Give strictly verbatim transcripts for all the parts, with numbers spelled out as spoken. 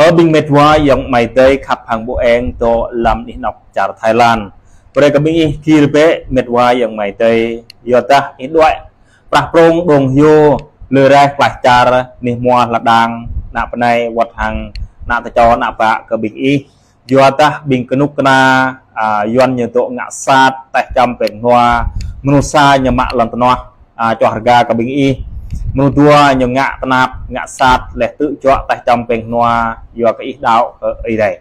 Ơ ƀing mĕt wa ayŏng amai adơi khăp hăng ƀu eng dŏ lăm anih anŏ čar Thái Lan. Brơi kơ ƀing ih gir bĕ mĕt wa ayŏng amai adơi. Yua dah ih đuaĭ prah prong đong hyu, lơ raih klaih čar, anih hmua lŏn đang, ană bơnai wơ̆t hăng ană tơčô ană bă kơ ƀing ih. Yua dah ƀing kơnuk kơna, a, Yuan ñu dŏ ngă sat, taih čăm pĕng hnua, mơnuih sa ñu mă lŏn tơnuah, a, čoh rơga kơ ƀing ih. Mơnuih dua ñu ngă tơnap, ngă sat, laih tŭ juă taih čăm pĕng hnua, yua kơ ih đaŏ kơ Ơi Adai.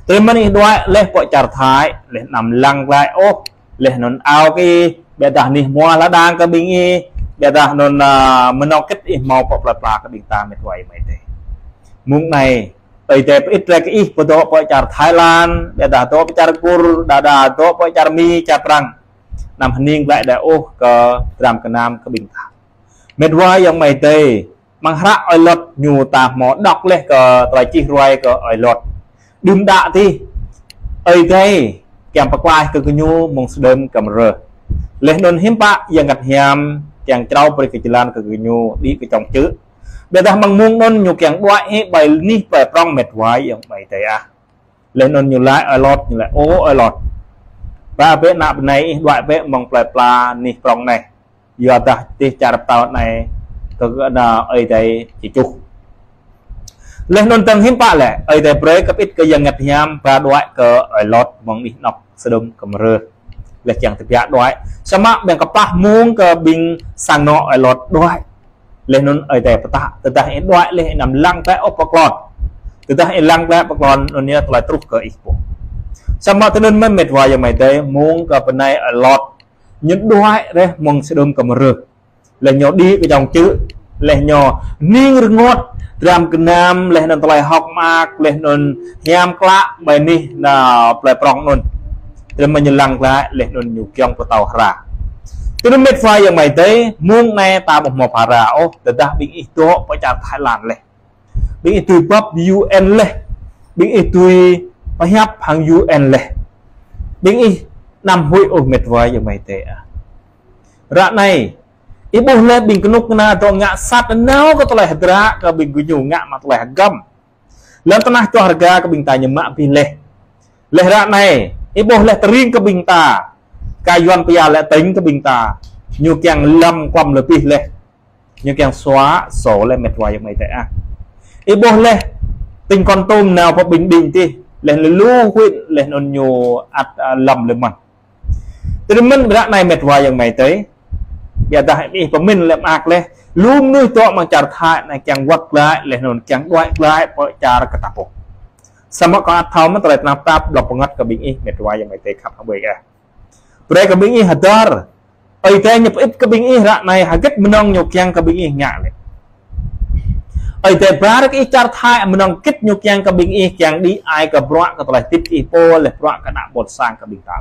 Tơdah mơ̆n ih đuaĭ laih pơ čar Thái, laih anăm lăng glaĭ ôh, laih anŭn ao kơ ih, ƀiădah anih hmua lŏn đang kơ ƀing ih, ƀiădah anŭn, a, mơnŏng kĭt ih hmâo pơ plơi pla kơ ƀing ta mĕt wa amai adơi. Mơ̆ng anai, Ơi Adai pơit rai kơ ih pơdŏ pơ čar Thái Lan, ƀiădah dŏ pơ čar Kur, đa đa dŏ pơ čar Mi, čar Prăng. Anăm hơning glaĭ đơi ôh kơ dram gơnam kơ ƀing ta. Mĕt wa ayŏng amai adơi, amăng hră Ơi Lot ñu ta hmâo đŏk laih kơ tơlơi čih ruai kơ Ơi Lot. Đưm đă tih, Ơi Adai kiăng pơklaih kơ gơñu mơ̆ng Sôđôm Gômôrrah. Laih anŭn hiư̆m pă Yang Bơngăt Hiam kiăng črâo brơi kơ jơlan kơ gơñu đĭ kơčŏng čư̆. Ƀiădah amăng mông anŭn ñu kiăng đuaĭ hĭ ƀơi anih plơi prong mĕt wa ayŏng amai adơi ah. Laih anŭn ñu laĭ Ơi Lot, ñu laĭ: Ơ Ơi Lot, ba bĕ ană bơnai ih đuaĭ bĕ mơ̆ng plơi pla anih prong anai. Yua dah tih čar pơtao anai kơ kơ ană Ơi Adai či čuh. Laih anŭn tơdang hiư̆m pă lĕ, Ơi Adai brơi kơ pơit kơ Yang Bơngăt Hiam ba đuaĭ kơ Ơi Lot mơ̆ng anih anŏ Sôđôm Gômôrrah. Laih kiăng tơbiă đuaĭ. Samơ̆ ƀing kơplah mơ̆ng kơ ƀing sang anŏ Ơi Lot đuaĭ. Laih anŭn Ơi Adai pơtă, tơdah ih đuaĭ laih ih anăm lăng glaĭ ôh pơ klon. Tơdah ih lăng glaĭ pơ klon, anŭn yơh tơlơi truh kơ ih pô. Samơ̆ tơnŭn mơ̆n mĕt wa ayŏng amai adơi, mơ̆ng kơ bơnai Ơi Lot ñu đuaĭ rai mơ̆ng Sôđôm Gômôrrah. Laih ñu đĭ kơčŏng čư̆, laih ñu hơning rơngot, dram gơnam, laih anŭn tơlơi hơ̆k mơak, laih anŭn hiam klă ƀơi anih ană plơi prong anŭn. Tơdah mơ̆n ñu lăng glaĭ, laih anŭn ñu kiăng pơtao hra. Tơnŭn mĕt wa ayŏng amai adơi, mơ̆ng anai ta ƀu hmâo phara ôh, tơdah ƀing ih dŏ pơ čar Thái Lan laih. Ƀing ih tui bưp U N laih. Ƀing ih tui pơhiăp hăng U N laih. Ƀing ih anăm huĭ ôh mĕt wa ayŏng amai adơi ah. Ră anai, ih ƀuh laih ƀing kơnuk kơna dŏ ngă sat nao kơ tơlơi hơdră kơ ƀing gơñu ngă mă tơlơi hơgăm. Lŏn tơnah čoh rơga kơ ƀing ta ñu mă abih laih. Laih ră anai, ih ƀuh laih tơring kơ ƀing ta. Kơ Yuan pia lĕ tỉnh kơ ƀing ta. Ñu kiăng lăm klăm abih laih. Ñu kiăng xóa sổ laih mĕt wa ayŏng amai adơi ah. Ih ƀuh laih tỉnh Kon Tum nao pơ Bình Định tih. Laih lu huyện laih anŭn ñu ăt, a, lăm lĕ mơ̆n. Tơdơi mơ̆n ră anai mĕt wa ayŏng amai adơi. Ƀiădah ih pơmĭn lĕ mơak laih. Lu mơnuih dŏ amăng čar Thái anai kiăng wơ̆t glaĭ, laih anŭn kiăng đuaĭ glaĭ pơ čar kơtăp pô. Samơ̆ kâo ăt thâo mơ̆n tơlơi tơnap tap blŏng pơngăt kơ ƀing ih mĕt wa ayŏng amai adơi khăp hăng ƀuĕng ah. Brơi kơ ƀing ih hơdơr. Ơi Adai ñu pơit kơ ƀing ih ră anai hơget mơnơ̆ng ñu kiăng kơ ƀing ih ngă lĕ. Ơi Adai ba rơkâo ih čar Thái mơnơ̆ng hơget ñu kiăng kơ ƀing ih kiăng đĭ ai kơ bruă kơ tơlơi hơdip ih pô laih bruă kơ ană ƀôn sang kơ ƀing ta.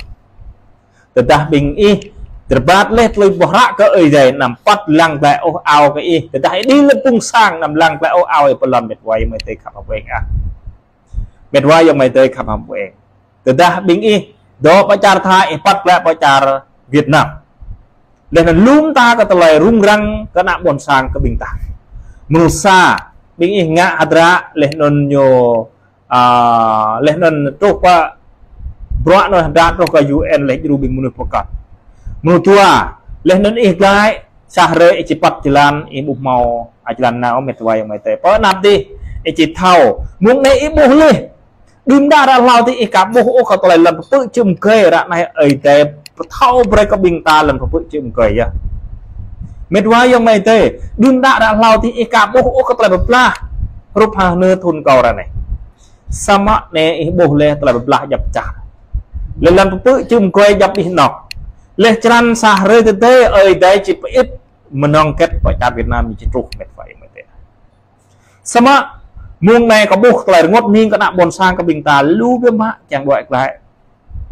Tơdah ƀing ih tơbiă laih tơlơi ƀuh ră kơ Ơi Adai anăm păt lăng glaĭ ôh ao kơ ih. Tơdah ih đĭ lăm ƀôn sang anăm lăng glaĭ ôh ao ih pơlŏn mĕt wa ayŏng amai adơi khăp hăng ƀuĕng ah. Mĕt wa ayŏng amai adơi khăp hăng ƀuĕng. Tơdah ƀing ih dŏ pơ čar Thái ih păt glaĭ pơ čar Việt Nam. Laih anŭn lŏm ta kơ tơlơi rŭng răng kơ ană ƀôn sang kơ ƀing ta. Mơnuih sa ƀing ih ngă hơdră laih anŭn ñu, a, laih anŭn truh pơ bruă anŭn hơdră truh kơ U N laih djru ƀing mơnuih pơkŏn. Mơnuih dua, laih anŭn ih glaĭ sa hrơi ih či păt jơlan ih ƀu hmâo, a, jơlan nao mĕt wa ayŏng amai adơi. Pơ anăp dih ih či thâo. Mơ̆ng anai ih ƀuh laih. Đưm đă ră hlâo tih ih aka ƀuh ôh kơ tơlơi lŏn pơpư̆ čư̆ mơgơi ră anai Ơi Adai pơthâo brơi kơ ƀing ta lŏn pơpư̆ čư̆ mơgơi yơh. Mĕt wa ayŏng amai adơi, đưm đă ră hlâo tih ih aka ƀuh ôh kơ tơlơi pơblah. Hrup hăng nư thun kâo ră anai. Samơ̆ anai ih ƀuh laih tơlơi pơblah djŏp čar. Laih lŏn pơpư̆ čư̆ mơgơi djŏp anih anŏ. Laih črăn sa hrơi tơdơi Ơi Adai či pơit mơnơ̆ng hơget pơ čar Việt Nam ñu či truh mĕt wa ayŏng amai adơi. Samơ̆ mơ̆ng anai kâo ƀuh tơlơi rơngot hning kơ ană ƀôn sang kơ ƀing ta lu biă mă kiăng đuaĭ glaĭ.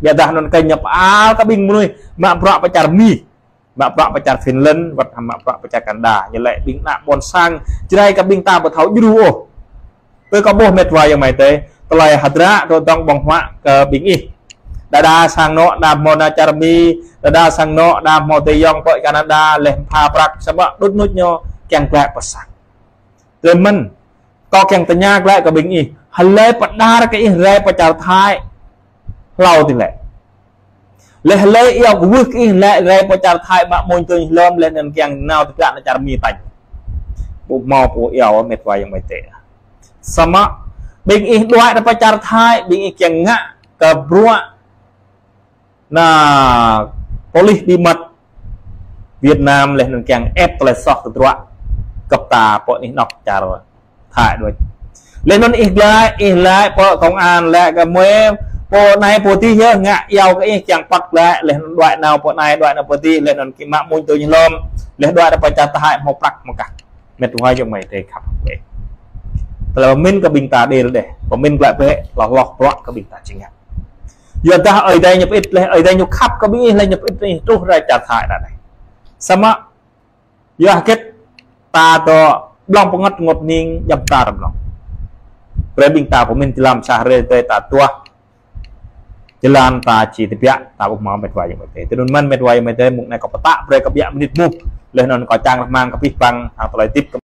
Ƀiădah anŭn kơ ñu pơal kơ ƀing mơnuih mă bruă pơ čar Mi, mă bruă pơ čar Finland, wơ̆t hăng mă bruă pơ čar Canada. Ñu laĭ ƀing ană ƀôn sang Jrai kơ ƀing ta ƀu thâo djru ôh. Tui kâo ƀuh mĕt wa ayŏng amai adơi, tơlơi hơdră dŏ dŏng ƀơ̆ng huă kơ ƀing ih. Đa đa sang anŏ đa hmâo nao čar Mi, đa đa sang anŏ đa hmâo adơi ayŏng pơ Canada, laih pha prăk samơ̆ đŭt nuč ñu kiăng glaĭ pơ sang. Tơdơi mơ̆n, kâo kiăng tơña glaĭ kơ ƀing ih. Hlơi pơđar kơ ih rai pơ čar Thái hlâo tih lĕ. Lĕ hlơi iâu kwưh kơ ih lĕ rai pơ čar Thái mă mông tơñ hlom lĕ anŭn kiăng nao tơbiă nao čar Mi tañ. Ƀu hmâo pô iâu met wa ayŏng amai adơi. Samơ̆ ƀing ih đuaĭ rai pơ čar Thái, ƀing ih kiăng ngă kơ bruă na polis bí mật Việt Nam lĕ anŭn kiăng ĕp tơlơi soh tơdruă kơ ta pơ anih anŏ čar Thái đuaĭ. Lĕ anŭn ih glaĭ, ih laĭ pơ công an lĕ kơ mơi pô anai pô adih yơh ngă iâu kơ ih kiăng păt glaĭ, lĕ anŭn đuaĭ nao pơ anai, đuaĭ nao pơ adih, lĕ anŭn kơ mă mông tơñ hlom, lĕ đuaĭ rai pơ čar Thái hmâo prăk hmâo kah. Met wa ayŏng amai adơi khăp. Tơlơi pơmĭn kơ ƀing ta đêl đeh, pơmĭn glaĭ bĕ, hloh hloh bruă kơ ƀing ta či ngă. Yua dah Ơi Adai ñu pơit lĕ, Ơi Adai ñu khăp kơ ƀing ih lĕ ñu pơit ih truh rai čar Thái đa đeh. Samơ̆ yua hơget ta dŏ blŏng pơngăt ngot ning jăm tar blŏng. Brơi ƀing ta pơmĭn jơlan sa hrơi tơi ta tuah. Jơlan ta či tơbiă, ta ƀu hmâo met wa ayŏng amai adơi. Tui anŭn mơ̆n met wa ayŏng amai adơi, mông anai kâo pơtă brơi kơ ƀiă mơnit mơ̆n. Lĕ anŭn kâo čang rơmang kơ abih bang hăng tơlơi hơdip kơ